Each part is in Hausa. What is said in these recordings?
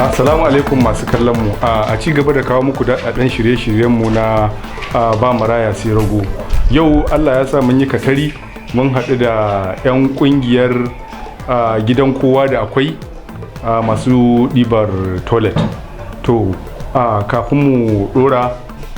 Assalamu alaikum masu kallon mu. A ci gaba da kawo muku daɗaɗɗen shirye-shiryen mu na Ba Maraya Sai Rago. Yau Allah ya sa mun yi katari, mun haɗu da 'yan ƙungiyar Gidan Kowa da Akwai, masu ɗibar toilet. To, kafin mu ɗora,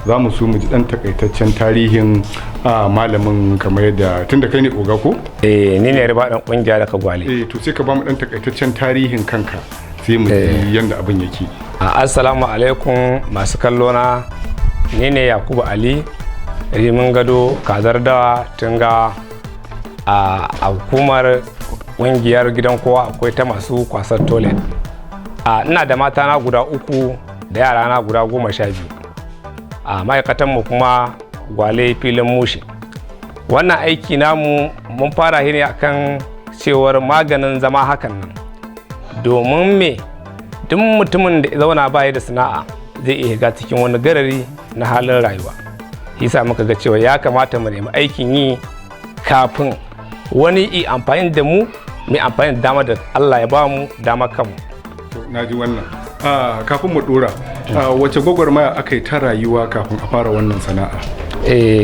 za mu so mu ji ɗan takaitaccen tarihin malamin, kamar yadda tun da kai ne oga ko? Eh, ni ne riba ɗan ƙungiya daga Gwale. Eh, to sai ka ba mu ɗan takaitaccen tarihin kanka, sai mu ji yadda abin yake. Assalamu alaikum masu kallo na. Ni ne Yakubu Ali Rimin Gado, Kazar Dawa, Tunga, a hukumar ƙungiyar Gidan Kowa Akwai ta masu kwasar toilet. Ina da mata na guda uku da yara na guda 12. A ma'aikatanmu kuma Gwale, filin mushe. Wannan aiki namu mun fara shi ne akan cewar maganin zama hakan nan, domin me? Duk mutumin da ya zauna baya da sana'a zai iya shiga cikin wani garari na halin rayuwa. Yasa muka ga cewa ya kamata mu nemi aikin yi kafin wani yi amfani da mu, mai amfani da dama da Allah ya bamu dama kanmu. To, na ji wannan. Kafin mu dora, wace gwagwarmaya aka yi ta rayuwa kafin a fara wannan sana'a?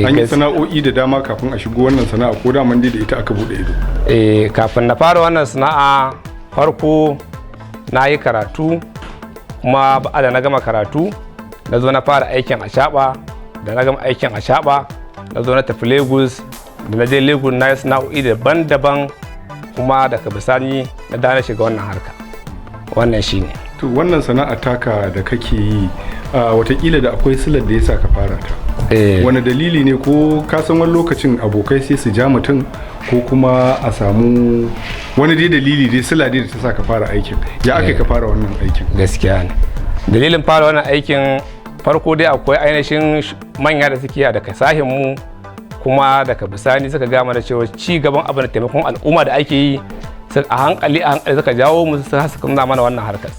An yi sana'o'i da dama kafin a shigo wannan sana'a, ko daman dai da ita aka bude ido? Eh, kafin na fara wannan sana'a, farko na yi karatu, kuma ba da na gama karatu na zo na fara aikin acaɓa. Da na gama aikin acaɓa na zo na tafi Lagos. Da na je Lagos na yi sana'o'i daban-daban, kuma daga bisani na da na shiga wannan harka. Wannan shine. To, wannan sana'a taka da kake yi, watakila da akwai silar da ya sa ka fara ta. Wani dalili ne? Ko ka san wani lokacin abokai sai su ja mutum, ko kuma a samu wani dai dalili dai, sila dai da ta sa ka fara aikin? Ya aka ka fara wannan aikin? Gaskiya ne, dalilin fara wannan aikin, farko dai akwai ainihin manya da suke daga sahin mu, kuma daga bisani suka gama da cewa ci gaban abin da taimakon al'umma da ake yi, a hankali a hankali suka jawo mu, suka nuna mana wannan harkar.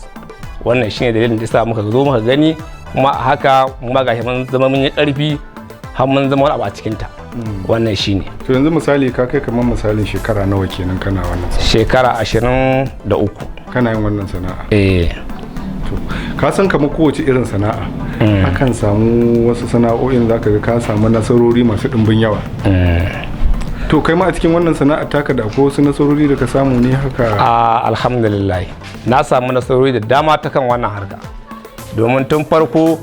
Wannan shine dalilin da yasa muka zo muka gani, kuma a haka kuma gashi mun zama mun yi karfi har mun zama wani abu a cikin ta. Wannan shine. To, yanzu misali ka kai kamar misalin shekara nawa kenan kana wannan sana'a? Shekara 23. Kana yin wannan sana'a? Eh. To, ka san kamar kowace irin sana'a, akan samu wasu sana'o'in zaka ga ka samu nasarori masu ɗimbin yawa. To, kai ma a cikin wannan sana'a taka da akwai wasu nasarori da ka samu ne haka? A, alhamdulillah, na samu nasarori da dama ta kan wannan harka, domin tun farko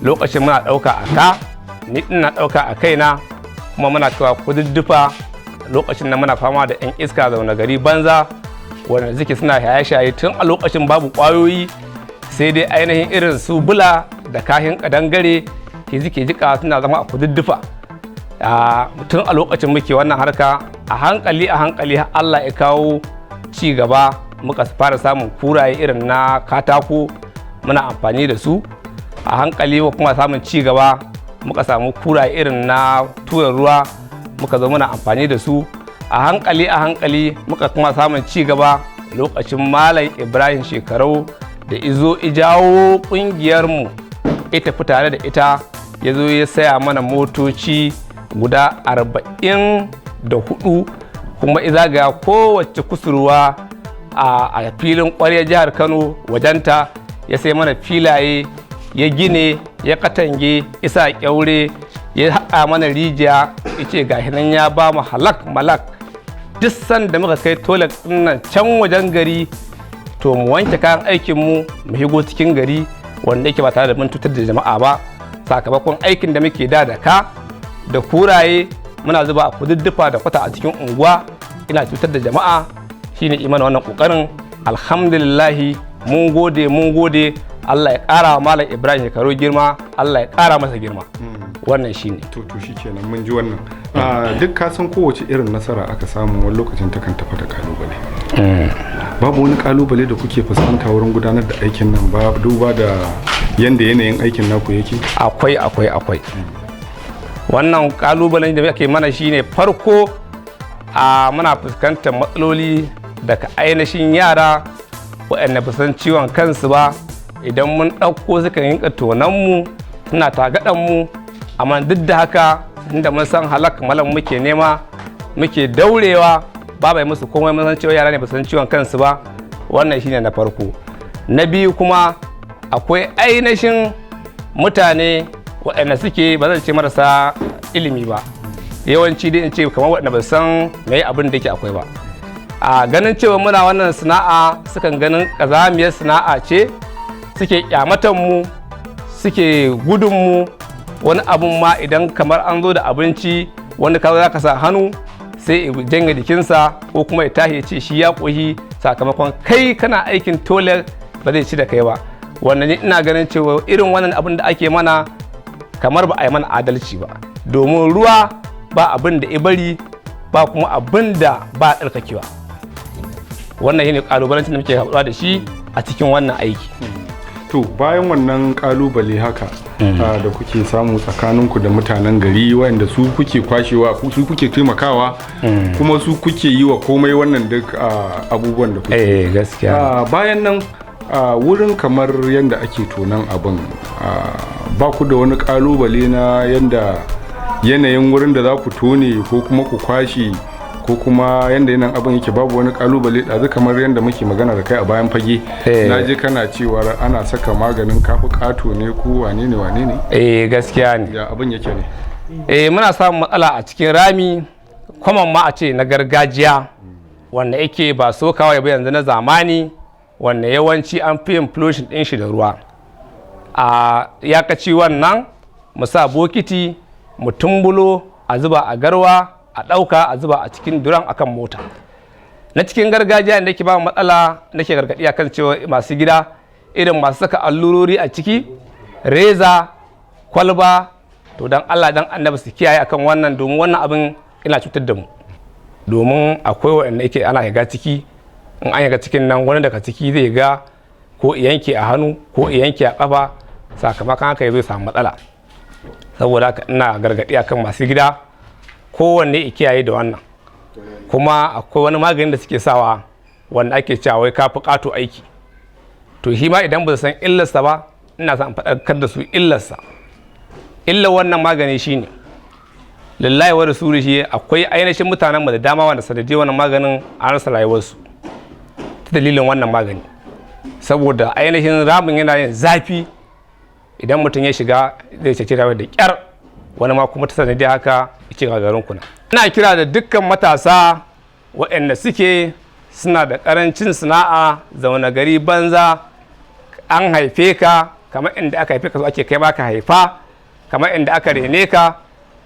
lokacin muna ɗauka a ka, ni ina ɗauka a kaina, kuma muna cewa kududdufa. Lokacin da muna fama da 'yan iska zaune gari banza wanda suke suna shaye-shaye, tun a lokacin babu ƙwayoyi, sai dai ainihin irin su bula da kahin kadangare ke suke jika suna zama a kududdufa. Tun a lokacin muke wannan harka, a hankali a hankali har Allah ya kawo ci gaba, muka fara samun kuraye irin na katako, muna amfani da su. A hankali kuma samun ci gaba, muka samu kuraye irin na tura ruwa, muka zo muna amfani da su. A hankali a hankali muka kuma samun ci gaba lokacin Malam Ibrahim Shekarau, da izo ijawo kungiyarmu ita tafi tare da ita, ya zo ya saya mana motoci guda 44, kuma izagaya kowace kusurwa a filin ƙwaryar jihar Kano wajenta, ya sai mana filaye, ya gine, ya katange, isa kyaure, ya haƙa mana rijiya, ya ce gashi nan ya ba mu halak malak, duk sanda muka kai toilet ɗin nan can wajen gari, to mu wanke kayan aikin mu, mu higo cikin gari, wanda yake ba tare da mun cutar da jama'a ba. Sakamakon aikin da muke da ka da kuraye muna zuba a kududdufa da kwata a cikin unguwa, ina cutar da jama'a, shine imana wannan kokarin. Alhamdulillahi, mun gode, mun gode. Allah ya kara wa Malam Ibrahim Shekaru girma, Allah ya kara masa girma. Wannan shine. To, shikenan, mun ji wannan. Duk ka san kowace irin nasara aka samu, wani lokacin takan tafi da kalubale. Babu wani kalubale da kuke fuskanta wurin gudanar da aikin nan ba, duba da yanda yanayin aikin naku yake? Akwai, akwai, akwai. Wannan kalubalen da ake mana shine, farko a muna fuskantar matsaloli daga ainihin yara waɗanda ba san ciwon kansu ba. Idan mun ɗauko, suka rinka tonan mu, suna tagaɗan mu. Amma duk da haka, inda mun san halak malam muke nema, muke daurewa, ba bai musu komai. Mun san cewa yara ne, ba san ciwon kansu ba. Wannan shine na farko. Na biyu kuma, akwai ainihin mutane waɗanda suke, ba zan ce marasa ilimi ba, yawanci dai in ce kamar waɗanda ba san me abin da yake akwai ba. A ganin cewa muna wannan sana'a, sukan ganin ƙazamiyar sana'a ce, suke kyamatan mu, suke gudun mu. Wani abun ma, idan kamar an zo da abinci, wani ka za ka sa hannu, sai ya janye jikinsa ko kuma ya tashi ya ce shi ya ƙoshi, sakamakon kai kana aikin toilet, ba zai ci da kai ba. Wannan ni ina ganin cewa irin wannan abin da ake mana, kamar ba a yi mana adalci ba, domin ruwa ba abin da ya bari ba, kuma abin da ba a tsarkakewa. Wannan shine kalubalancin da muke haɗuwa da shi a cikin wannan aiki. To, bayan wannan kalubale haka da kuke samu tsakaninku da mutanen gari, wanda su kuke kwashewa, su kuke taimakawa, kuma su kuke yi wa komai, wannan duk abubuwan da kuke Eh, gaskiya. Bayan nan, wurin kamar yadda ake tonan abin, ba ku da wani kalubale na yadda yanayin wurin da za ku tone ko kuma ku kwashe, ko kuma yadda yanayin abin yake, babu wani kalubale? Ɗazu kamar yadda muke magana da kai a bayan fage, na je kana cewar ana saka maganin kafi ƙato ne ko wane ne wane ne. Eh, gaskiya ne. Ya abin yake ne? Eh, muna samun matsala a cikin rami, kwaman ma a ce na gargajiya wanda yake ba so kawai ba, yanzu na zamani wanda yawanci an fi yin flushing din shi da ruwa. A yakaci wannan mu sa bokiti mu tumbulo, a zuba a garwa, a ɗauka a zuba a cikin duran akan mota. Na cikin gargajiya da ke ba mu matsala, nake gargaɗi akan cewa masu gida, irin masu saka allurori a ciki, reza, kwalba, to dan Allah dan Annabi su kiyaye akan wannan, domin wannan abin ina cutar da mu. Domin akwai waɗanda yake ana shiga ciki, in an shiga cikin nan, wani daga ciki zai ga ko yanke a hannu ko yanke a kafa, sakamakon haka zai samu matsala. Saboda haka ina gargaɗi akan masu gida, kowanne ya kiyaye da wannan. Kuma akwai wani magani da suke sawa wanda ake cewa wai kafi ƙato aiki. To, shi ma idan ba su san illarsa ba, ina son faɗakar da su illarsa. Illar wannan magani shine, lillahi wa rasuli, shi akwai ainihin mutanen mu da dama wanda sanadiyar wannan maganin an rasa rayuwarsu ta dalilin wannan magani, saboda ainihin ramin yana yin zafi. Idan mutum ya shiga, zai cece rayuwar da kyar, wani ma kuma ta sanadiyar haka ya ce gagarin kuna. Ina kira da dukkan matasa waɗanda suke suna da ƙarancin sana'a, zaune gari banza. An haife ka kamar inda aka haife ka, so ake kai ma ka haifa, kamar inda aka rene ka,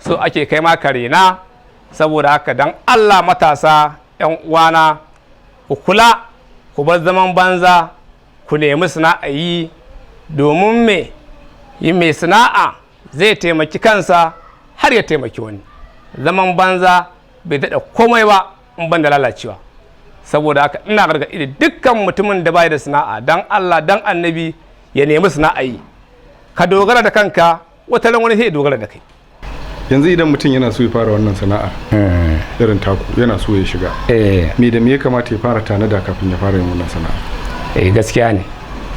so ake kai ma ka rena. Saboda haka, dan Allah matasa 'yan uwana, ku kula, ku bar zaman banza, ku nemi sana'a yi, domin me yi mai sana'a zai taimaki kansa har ya taimaki wani. Zaman banza bai daɗa komai ba in ban da lalacewa. Saboda haka ina gargaɗi da dukkan mutumin da bai da sana'a, dan Allah dan Annabi ya nemi sana'a yi. Ka dogara da kanka, wata ran wani sai ya dogara da kai. Yanzu idan mutum yana so ya fara wannan sana'a irin taku, yana so ya shiga, me da me ya kamata ya fara tanada kafin ya fara yin wannan sana'a? Eh, gaskiya ne.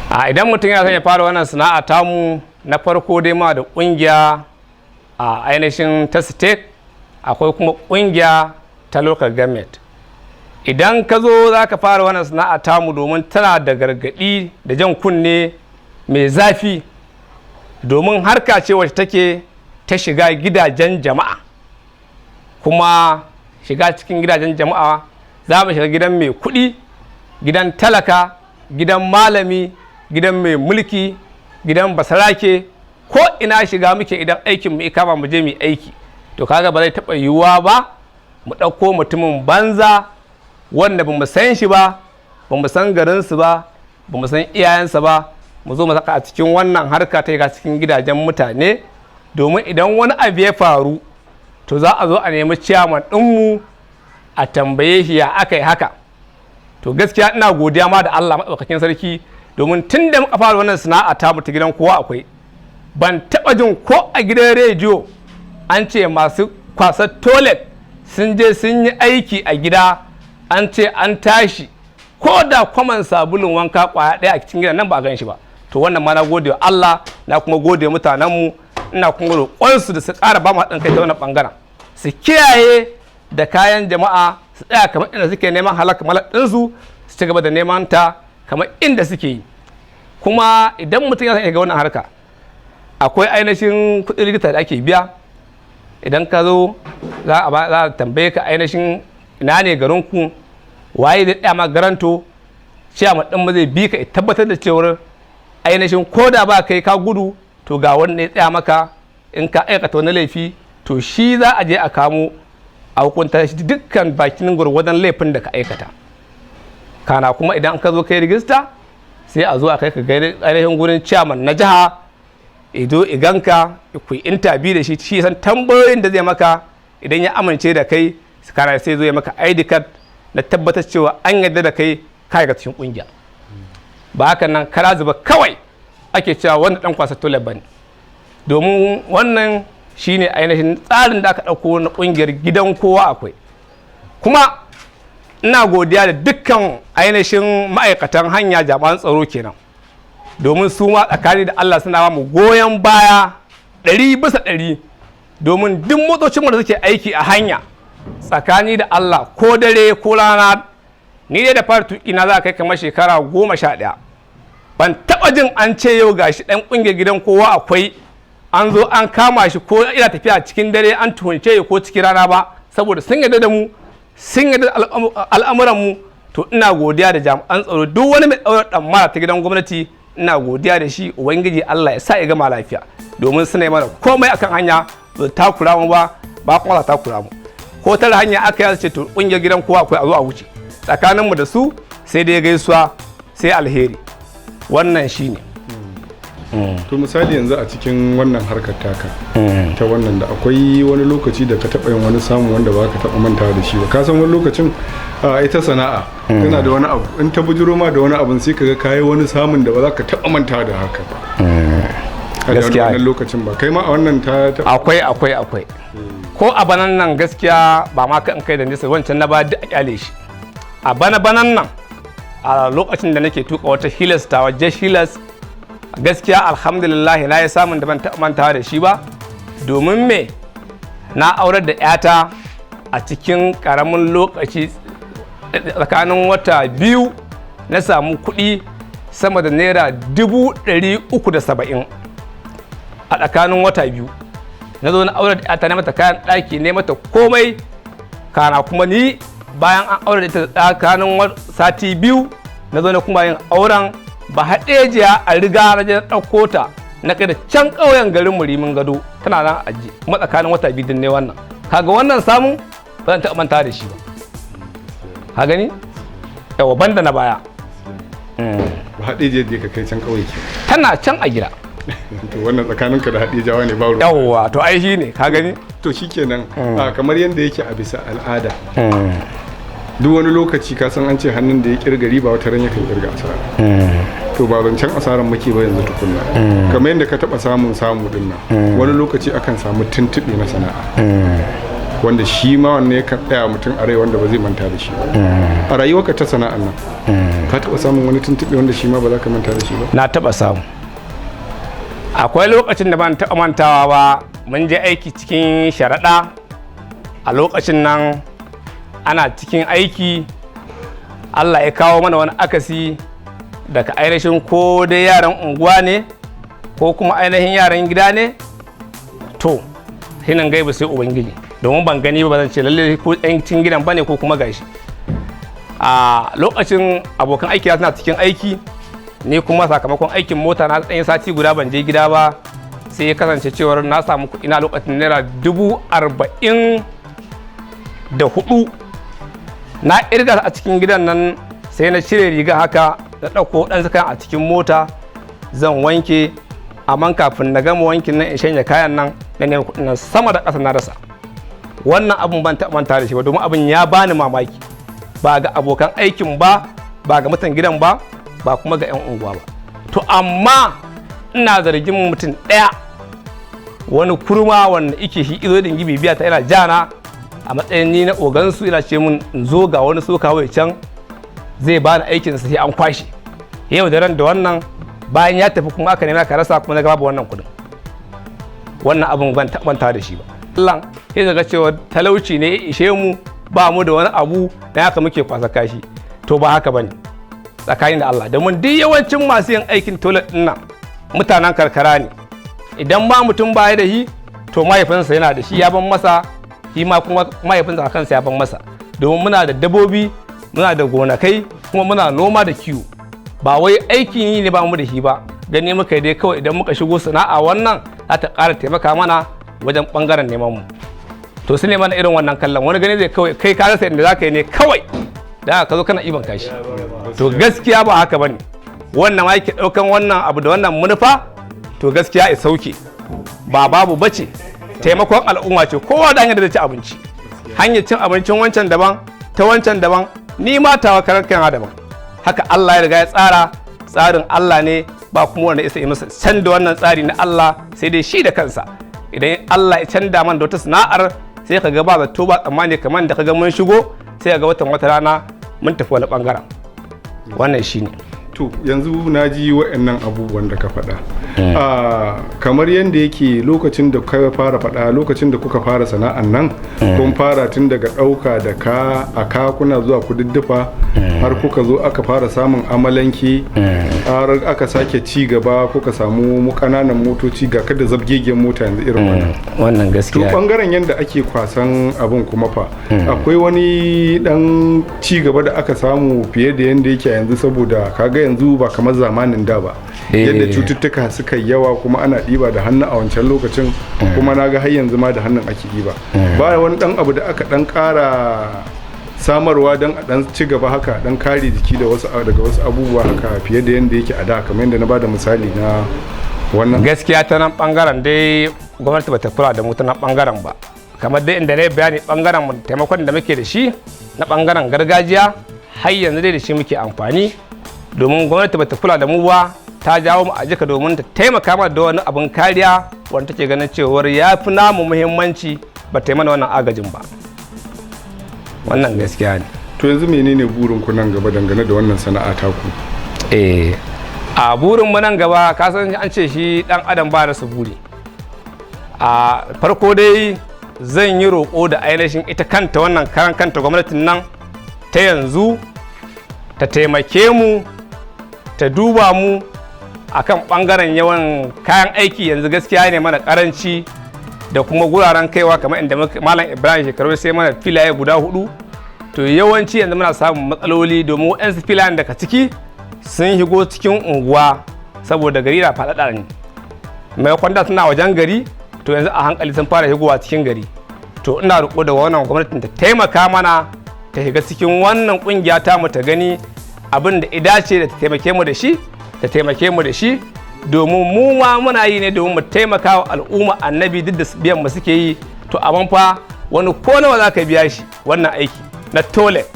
A idan mutum yana son ya fara wannan sana'a tamu, na farko dai ma da kungiya a ainihin ta state, akwai kuma kungiya ta local government. Idan ka zo za ka fara wannan sana'a tamu, domin tana da gargaɗi da jan kunne mai zafi, domin harka ce wacce take ta shiga gidajen jama'a. Kuma shiga cikin gidajen jama'a, za mu shiga gidan mai kuɗi, gidan talaka, gidan malami, gidan mai mulki, gidan basarake, ko ina shiga muke idan aikin mu kama mu je mu aiki. To, kaga ba zai taɓa yiwuwa ba mu ɗauko mutumin banza wanda ba mu san shi ba, ba mu san garinsu ba, ba mu san iyayensa ba, mu zo mu saka a cikin wannan harka ta shiga cikin gidajen mutane. Domin idan wani abu ya faru, to za a zo a nemi ciyaman ɗinmu a tambaye shi ya aka yi haka. To, gaskiya ina godiya ma da Allah maɗaukakin sarki, domin tun da muka fara wannan sana'a ta mu ta gidan kowa akwai, ban taɓa jin ko a gidan rediyo an ce masu kwasar toilet sun je sun yi aiki a gida, an ce an tashi ko da kwaman sabulun wanka kwaya ɗaya a cikin gidan nan ba a gan shi ba. To, wannan ma na gode wa Allah, na kuma gode wa mutanenmu. Ina kuma roƙonsu da su ƙara ba mu haɗin kai ta wannan ɓangaren, su kiyaye da kayan jama'a, su tsaya kamar inda suke neman halak malak ɗinsu, su ci gaba da neman ta kamar inda suke yi. Kuma idan mutum ya san ga wannan harka, akwai ainihin kuɗin rijista da ake biya. Idan ka zo za a tambaye ka ainihin ina ne garinku, waye zai tsaya ma guarantor. Ciyaman ɗin ma zai bi ka tabbatar da cewar ainihin ko da ba kai ka gudu, to ga wanda ya tsaya maka. In ka aikata wani laifi, to shi za a je a kamo a hukunta shi dukkan bakin gwargwadon laifin da ka aikata. Kana kuma idan ka zo kai rijista, sai a zo a kai ka ainihin gurin ciyaman na jiha, ido iganka ku yi interview da shi, shi san tambayoyin da zai maka. Idan ya amince da kai, kana sai zo ya maka ID card na tabbatar cewa an yarda da kai, kai ga cikin kungiya. Ba hakan nan kara zuba kawai ake cewa wanda dan kwasa toilet bane. Domin wannan shine ainihin tsarin da aka ɗauko na kungiyar Gidan Kowa Akwai. Kuma ina godiya da dukkan ainihin ma'aikatan hanya, jami'an tsaro kenan, domin su ma tsakani da Allah suna ba mu goyon baya 100%. Domin duk motocin da suke aiki a hanya, tsakani da Allah, ko dare ko rana, ni dai da fara tuki na za kai kamar shekara 11, ban taba jin an ce yau gashi dan kungiyar Gidan Kowa Akwai an zo an kama shi ko ina tafiya cikin dare an tuhunce ko cikin rana ba, saboda sun yarda da mu, sun yarda da al'amuran mu. To ina godiya da jami'an tsaro, duk wani mai ɗaura ɗamara ta gidan gwamnati, ina godiya da shi. Ubangiji Allah ya sa ya gama lafiya, domin suna yi mana komai akan hanya, ba takura mu ba, ba kuma za takura mu. Ko tara hanya aka yi, ce to kungiyar Gidan Kowa Akwai, a zo a wuce. Tsakaninmu da su sai dai gaisuwa, sai alheri. Wannan shine. To misali yanzu a cikin wannan harkar taka ta wannan, da akwai wani lokaci da ka taɓa yin wani samu wanda ba ka taɓa mantawa da shi ba? Ka san wani lokacin ita sana'a tana da wani abu, in ta bujuro ma da wani abun, sai ka ga kayi wani samun da ba za ka taɓa mantawa da haka ba. Gaskiya. Wannan lokacin ba kai ma a wannan ta Akwai, akwai, akwai. Ko a banan nan gaskiya, ba ma kan kai da nesa, wancan na ba duk a kyale shi. A bana banan nan, a lokacin da nake tuka wata Hilux ta waje Hilux, gaskiya alhamdulillah na yi samun da ban taɓa mantawa da shi ba. Domin me? Na aurar da 'yata a cikin ƙaramin lokaci, tsakanin wata 2 na samu kuɗi sama da naira 370,000 a tsakanin wata 2. Na zo na aurar da 'yata, na mata kayan ɗaki, ne mata komai. Kana kuma ni bayan an aure da ita tsakanin sati 2, na zo na kuma yin auren ba haɗejiya a riga. Na je ɗauko ta na kai da can ƙauyen garin Murimin Gado, tana nan aji, kuma tsakanin wata 2 din ne wannan. Kaga wannan samun ba zan taɓa manta da shi ba. Ka gani, yawa, banda na baya. Ba haɗejiya je ka kai can ƙauye ke? Tana can a gida. To wannan tsakaninka da haɗejawa ne ba ruwa. Yawwa, to ai shi ne, ka gani. To shikenan, kamar yadda yake a bisa al'ada, duk wani lokaci ka san an ce hannun da ya kirga riba wata ran yakan kirga asara. To ba zancen asaran muke ba yanzu tukunna. Kamar yadda ka taba samun samu din nan, wani lokaci akan samu tuntuɓe na sana'a wanda shi ma wannan yakan tsaya mutum a rai, wanda ba zai manta da shi ba a rayuwarka ta sana'an nan. Ka taba samun wani tuntuɓe wanda shi ma ba za ka manta da shi ba? Na taba samu. Akwai lokacin da ban taɓa mantawa ba. Mun je aiki cikin sharaɗa. A lokacin nan ana cikin aiki, Allah ya kawo mana wani akasi daga ainihin ko dai yaran unguwa ne ko kuma ainihin yaran gida ne. To hinan gaibu sai Ubangiji, domin ban gani ba, zan ce lalle ko yan cikin gidan bane ko kuma gashi. A lokacin abokan aiki suna cikin aiki, ni kuma sakamakon aikin mota na ɗanyi sati guda ban je gida ba. Sai ya kasance cewar na samu kuɗi na lokacin naira 44,000. Na irga a cikin gidan nan, sai na cire riga haka, na ɗauko ɗan kayan a cikin mota zan wanke. Amma kafin na gama wankin nan in shanya kayan nan, na nemi kuɗin nan sama da ƙasa na rasa. Wannan abun ban taɓa manta da shi ba, domin abin ya bani mamaki, ba ga abokan aikin ba, ba ga mutan gidan ba, ba kuma ga 'yan unguwa ba. To amma ina zargin mutum ɗaya, wani kurma wanda ike shi izo dingi bibiya ta, yana jana a matsayin ni na ogansu, ina ce mun in zo ga wani soka wai can zai bani aikin sa sai an kwashe yau da ran da wannan. Bayan ya tafi kuma aka nema ka rasa, kuma na ga babu wannan kudin. Wannan abin ban taɓa da shi ba. Allah sai daga cewa talauci ne ya ishe mu, ba mu da wani abu da haka muke kwasa kashi. To ba haka bane. Tsakanin da Allah, domin duk yawancin masu yin aikin toilet din nan mutanen karkara ne. Idan ma mutum baya da shi, to mahaifinsa yana da shi ya ban masa, shi ma kuma mahaifinsa a kansa ya ban masa. Domin muna da dabobi, muna da gonakai, kuma muna noma da kiwo. Ba wai aikin yi ne ba mu da shi ba. Gani muka dai kawai idan muka shigo sana'a wannan za ta ƙara taimaka mana wajen ɓangaren neman mu. To su ne mana irin wannan kallon, wani gani zai kawai kai ka rasa inda za ka yi ne kawai da ka zo kana iban kashi. To gaskiya ba haka bane. Wannan ma yake ɗaukan wannan abu da wannan manufa, to gaskiya ya sauke. Ba babu bace, taimakon al'umma ce. Kowa da hanyar da zai ci abinci, hanyar cin abincin wancan daban, ta wancan daban, ni ma tawa karan kaina daban. Haka Allah ya riga ya tsara, tsarin Allah ne, ba kuma wanda isa yi masa canza wannan tsari na Allah sai dai shi da kansa. Idan Allah ya canza mana da wata sana'ar, sai ka ga ba zato ba tsammani, kamar da ka ga mun shigo, sai ka ga watan wata rana mun tafi wani bangaren. Wannan shine. To yanzu na ji wa'annan abubuwan da ka faɗa. Kamar yadda yake lokacin da ka fara faɗa, lokacin da kuka fara sana'an nan, kun fara tun daga ɗauka da ka a ka kuna zuwa kududdufa, har kuka zo aka fara samun amalanke, har aka sake ci gaba kuka samu mu ƙananan motoci, ga kada zabgegen mota yanzu irin wannan. Wannan To gaskiya. bangaren yadda ake kwasan abin kuma fa, akwai wani dan ci gaba da aka samu fiye da yadda yake yanzu? Saboda kaga yanzu ba kamar zamanin da ba, yadda cututtuka suka yi yawa, kuma ana ɗiba da hannu a wancan lokacin, kuma na ga har yanzu ma da hannun ake ɗiba. Ba wani dan abu da aka dan ƙara samarwa don a dan ci gaba haka, dan kare jiki da wasu daga wasu abubuwa haka fiye da yadda yake a da, kamar yadda na bada misali na wannan? Gaskiya ta nan bangaren dai gwamnati bata kula da mu ta nan bangaren ba. Kamar dai inda na yi bayani, bangaren mu taimakon da muke da shi na bangaren gargajiya har yanzu dai da shi muke amfani, domin gwamnati bata kula da mu ba. Ta jawo mu a jika domin ta taimaka mana da wani abin kariya wanda take ganin cewar ya fi namu muhimmanci, ba ta yi mana wannan agajin ba. Wannan gaskiya ne. To yanzu menene burin ku nan gaba dangane da wannan sana'a taku? A burin mu nan gaba, ka san an ce shi dan adam ba rasa buri. A farko dai zan yi roƙo da ainihin ita kanta wannan karan kanta gwamnatin nan ta yanzu ta taimake mu, ta duba mu akan bangaren yawan kayan aiki. Yanzu gaskiya ne mana karanci, da kuma guraren kaiwa, kamar inda Malam Ibrahim Shekaru sai mana filaye guda hudu. To yawanci yanzu muna samun matsaloli, domin waɗansu filayen daga ciki sun shigo cikin unguwa, saboda gari na faɗaɗa ne. Maimakon da suna wajen gari, to yanzu a hankali sun fara shigowa cikin gari. To ina roƙo da wannan gwamnatin ta taimaka mana, ta shiga cikin wannan ƙungiya ta mu, ta gani abin da ya dace da ta taimake mu da shi, ta taimake mu da shi, domin mu ma muna yi ne domin mu taimaka wa al'umma Annabi, duk da biyan mu suke yi. To amma fa wani ko nawa za ka biya shi wannan aiki na toilet,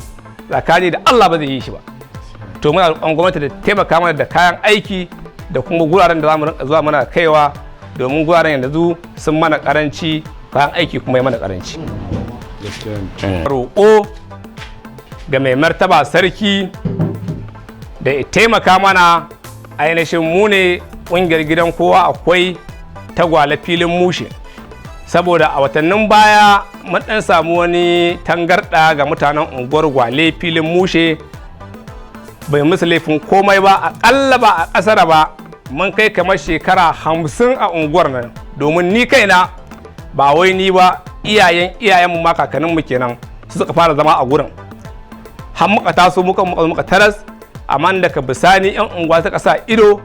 tsakani da Allah ba zai yi shi ba. To muna roƙon gwamnati da taimaka mana da kayan aiki da kuma guraren da za mu rinka zuwa muna kaiwa, domin guraren yanzu sun mana karanci, kayan aiki kuma ya mana karanci. Gaskiya ne. Roƙo ga mai martaba sarki da ya taimaka mana. Ainihin mu ne ƙungiyar gidan kowa akwai tagwala filin mushe, saboda a watannin baya mun ɗan samu wani tangarɗa ga mutanen unguwar Gwale filin mushe. Bai musu laifin komai ba. Aƙalla ba a ƙasar ba mun kai kamar shekara 50 a unguwar nan, domin ni kaina, ba wai ni ba, iyayen iyayenmu ma, kakanninmu kenan, su suka fara zama a gurin, har muka taso muka taras. Amma daga bisani yan unguwa suka sa ido,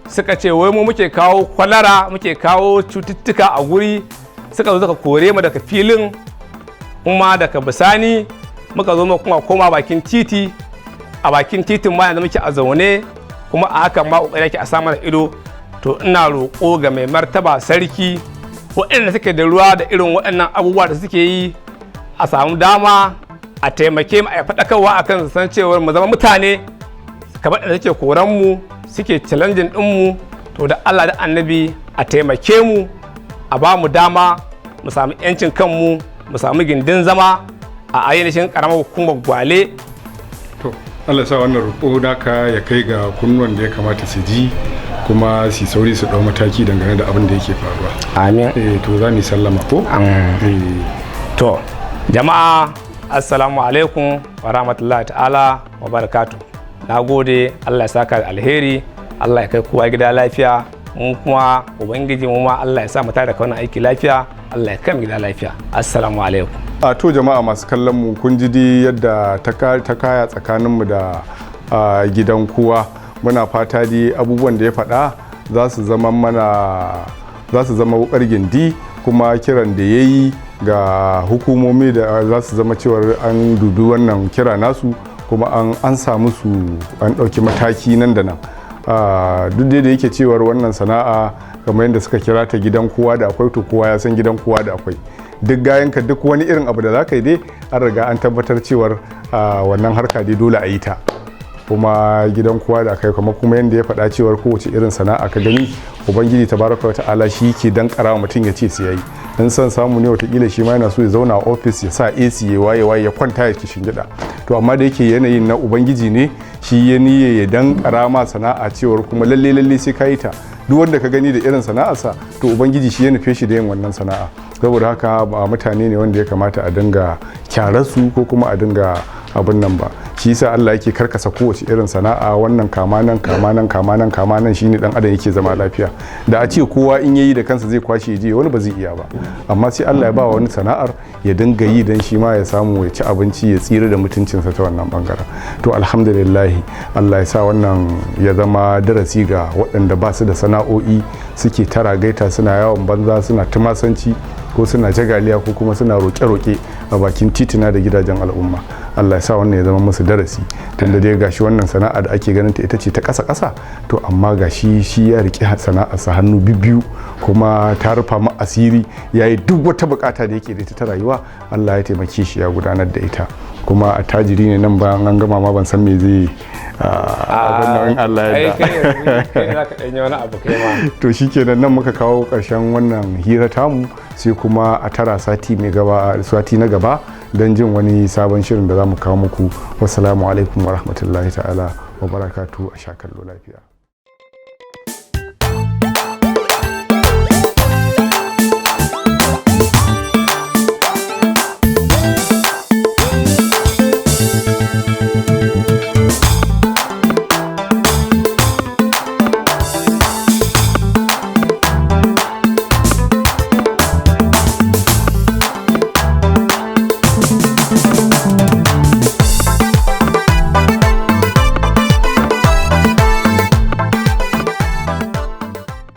suka ce wai mu muke kawo kwalara, muke kawo cututtuka a guri. Suka zo suka kore mu daga filin. Kuma daga bisani muka zo muka kuma koma bakin titi. A bakin titin ma yanzu muke a zaune, kuma a hakan ma kokari ake a sa mana ido. To ina roƙo ga mai martaba sarki, waɗanda suke da ruwa da irin waɗannan abubuwa da suke yi, a samu dama a taimake mu, a faɗakarwa akan su san cewar mu zama mutane kamar da suke koran mu, suke challenging din mu. To da Allah da Annabi a taimake mu, a ba mu dama mu samu yancin kanmu, mu samu gindin zama a ainihin karamar hukumar Gwale. To Allah sa wannan roƙo naka ya kai ga kunnuwan da ya kamata su ji, kuma su sauri su ɗau mataki dangane da abin da yake faruwa. Amin. To za mu yi sallama ko? To jama'a, assalamu alaikum wa rahmatullahi ta'ala wa barakatuh. Na gode, Allah ya saka da alheri, Allah ya kai kowa gida lafiya. Mu kuma Ubangiji mu ma Allah ya sa mu tare da wannan aiki lafiya, Allah ya kai mu gida lafiya. Assalamu alaikum. A to jama'a masu kallon mu, kun ji dai yadda ta kaya tsakaninmu da gidan kowa. Muna fata dai abubuwan da ya faɗa za su zama mana, za su zama wukar gindi, kuma kiran da ya yi ga hukumomi da za su zama cewar an dubi wannan kira nasu, kuma an samu su, an ɗauki mataki nan da nan. Duk da yake cewar wannan sana'a, kamar yadda suka kira ta gidan kowa da akwai, to kowa ya san gidan kowa da akwai. Duk gayanka, duk wani irin abu da za ka yi dai, an riga an tabbatar cewar wannan harka dai dole a yi ta, kuma gidan kowa da akai. Kuma yadda ya faɗa cewar kowace irin sana'a ka gani, Ubangiji tabaraka wa ta'ala shi ke dan wa mutum ya ce sai yayi. In son samu ne, watakila shi ma yana so ya zauna a ofis, ya sa AC, ya waye waye, ya kwanta, ya kishin gida. To amma da yake yanayin na Ubangiji ne, shi ya niyya ya dan ma sana'a cewar kuma lalle lalle sai ka yi ta. Duk wanda ka gani da irin sana'arsa, to Ubangiji shi ya nufe shi da yin wannan sana'a. Saboda haka ba mutane ne wanda ya kamata a dinga kyararsu ko kuma a dinga abin nan ba. Shi yasa Allah yake karkasa kowace irin sana'a, wannan kama nan, kama nan, kama nan, kama nan, shine dan adam yake zama lafiya. Da a ce kowa in yayi da kansa zai kwashe je, wani ba zai iya ba. Amma sai Allah ya ba wani sana'ar ya dinga yi dan shi ma ya samu ya ci abinci, ya tsira da mutuncinsa ta wannan bangaren. To alhamdulillah, Allah ya sa wannan ya zama darasi ga waɗanda ba su da sana'o'i, suke tara gaita, suna yawon banza, suna tumasanci, ko suna jagaliya, ko kuma suna roƙe-roƙe a bakin titina da gidajen al'umma. Allah ya sa wannan ya zama musu darasi, tunda dai gashi wannan sana'a da ake ganin ta ita ce ta ƙasa ƙasa, to amma gashi shi ya riƙe sana'arsa hannu bibbiyu, kuma ta rufa mu asiri, ya yi duk wata bukata da yake da ita ta rayuwa. Allah ya taimake shi ya gudanar da ita, kuma attajiri ne. Nan bayan an gama ma ban san me zai abin nan, Allah ya Ai yarda. kai yanzu kai za ka ɗanyi wani abu kai ma. To shikenan, nan muka kawo ƙarshen wannan hira tamu, sai kuma a tara sati mai gaba, sati na gaba, don jin wani sabon shirin da za mu kawo muku. Wassalamu alaikum wa rahmatullahi ta'ala wa barakatu. A sha kallo lafiya.